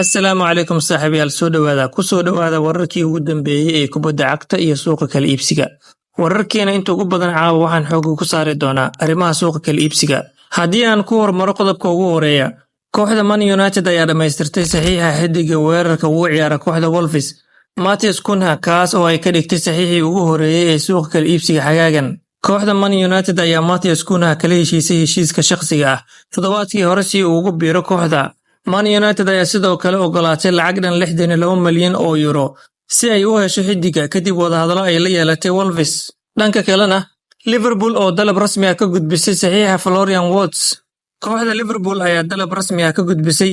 Assalaamu calaykum saaxiibayaal, soo dhowaada, ku soo dhowaada wararkii ugu dambeeyey ee kubadda cagta iyo suuqa kala iibsiga. Wararkeena inta ugu badan caawa waxaan xooga ku saari doonaa arrimaha suuqa kala iibsiga. Haddii aan ku hormaro qodobka ugu horeeya, kooxda Man United ayaa dhammaystirtay saxiixa xiddiga weerarka ugu ciyaara kooxda Wolves, Matheus Cunha, kaas oo ay ka dhigtay saxiixii ugu horeeyey ee suuqa kala iibsiga xagaagan. Kooxda Man United ayaa Matheus Cunha kala heshiisay heshiiska shakhsiga ah toddobaadkii hore si uu ugu biiro kooxda. Man United ayaa sidoo kale ogolaatay lacag dhan 62 malyan oo euro si ay u hesho xiddiga, kadib wadahadallo ay la yeelatay Wolves. Dhanka kalena, Liverpool oo dalab rasmi ah ka gudbisay saxiixa Florian Wirtz. Kooxda Liverpool ayaa dalab rasmi ah ka gudbisay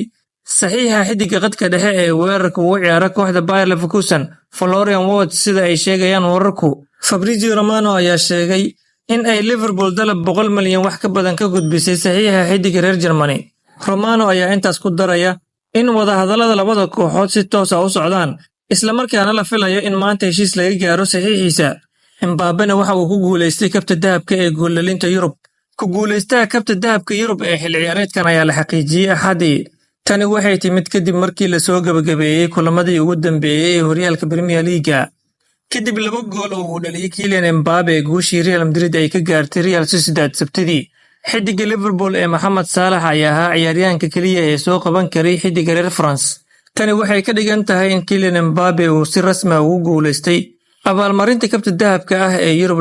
saxiixa xiddiga khadka dhexe ee weerarka ugu ciyaara kooxda Bayer Leverkusen, Florian Wirtz, sida ay sheegayaan wararku. Fabrizio Romano ayaa sheegay in ay Liverpool dalab 100 malyan wax ka badan ka gudbisay saxiixa xiddiga reer Germany. Romano ayaa intaas ku daraya in wadahadallada labada kooxood si toos ah u socdaan, islamarkaana la filayo in maanta heshiis laga gaaro saxiixiisa. Mbappena waxa uu ku guulaystay kabta dahabka ee gooldhalinta Yurub. Ku guulaystaha kabta dahabka Yurub ee xilli ciyaareedkan ayaa la xaqiijiyey Axadii. Tani waxay timid kadib markii lasoo gabagabeeyey kulamadii ugu dambeeyey ee horyaalka Premier League. Kadib laba gool oo uu dhaliyey Kylian Mbappe guushii Real Madrid ay ka gaartay Real Sociedad Sabtidii, xiddiga Liverpool ee Mohamed Salah ayaa ahaa ciyaaryahanka keliya ee soo qaban karay xiddiga reer France. Tani waxay ka dhigan tahay in Kylian Mbappe uu si rasmi ah ugu guulaystay abaalmarinta kabta dahabka ah ee Yurub.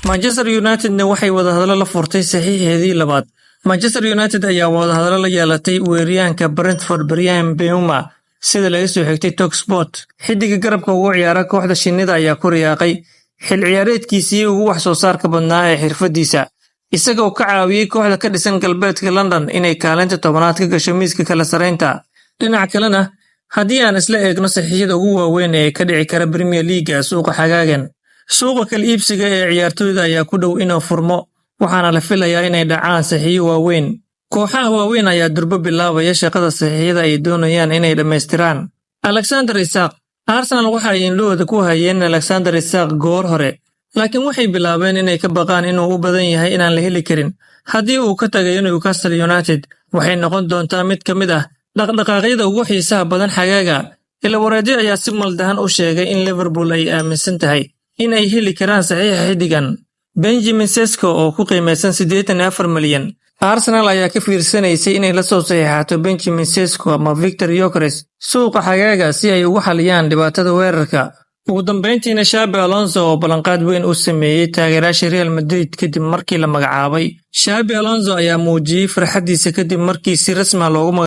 Manchester Unitedna waxay wadahadallo la furtay saxiixeedii labaad. Manchester United ayaa wadahadallo la yeelatay weeraryahanka Brentford, Bryan Mbeumo, sida laga soo xigtay Talksport. Xiddiga garabka ugu ciyaara kooxda shinnida ayaa ku riyaaqay xil ciyaareedkiisii ugu wax soo saarka badnaa ee xirfadiisa, isagoo ka caawiyey kooxda ka dhisan galbeedka London inay kaalinta 10aad ka gasho miiska kala sareynta. Dhinaca kalena, haddii aan isla eegno saxiixyada ugu waaweyn ee ka dhici kara Premier League suuqa xagaagan, suuqa kala iibsiga ee ciyaartoyda ayaa ku dhow inuu furmo, waxaana la filayaa inay dhacaan saxiixyo waaweyn. Kooxaha waaweyn ayaa durbo bilaabaya shaqada saxiixyada ay doonayaan inay dhammaystiraan. Alexander Isak. Arsenal waxa ay indhahooda ku hayeen Alexander Isak goor hore, laakiin waxay bilaabeen inay ka baqaan inuu u badan yahay inaan la heli karin. Haddii uu ka tagayo Newcastle United, waxay noqon doontaa mid ka mid ah dhaqdhaqaaqyada ugu xiisaha badan xagaaga. Ilawareedyo ayaa si maldahan u sheegay in Liverpool ay aaminsan tahay in ay heli karaan saxiixa xiddigan. Benjamin Sesko oo ku qiimaysan 84 milyan. Arsenal ayaa ka fiirsanaysay inay la soo saxiixato Benjamin Sesko ama Victor Gyökeres suuqa xagaaga si ay ugu xaliyaan dhibaatada weerarka. Ugu dambeyntiina, Xabi Alonso oo ballanqaad weyn u sameeyey taageerayaasha Real Madrid kadib markii la magacaabay. Xabi Alonso ayaa muujiyey farxadiisa kadib markii si rasmi ah loogu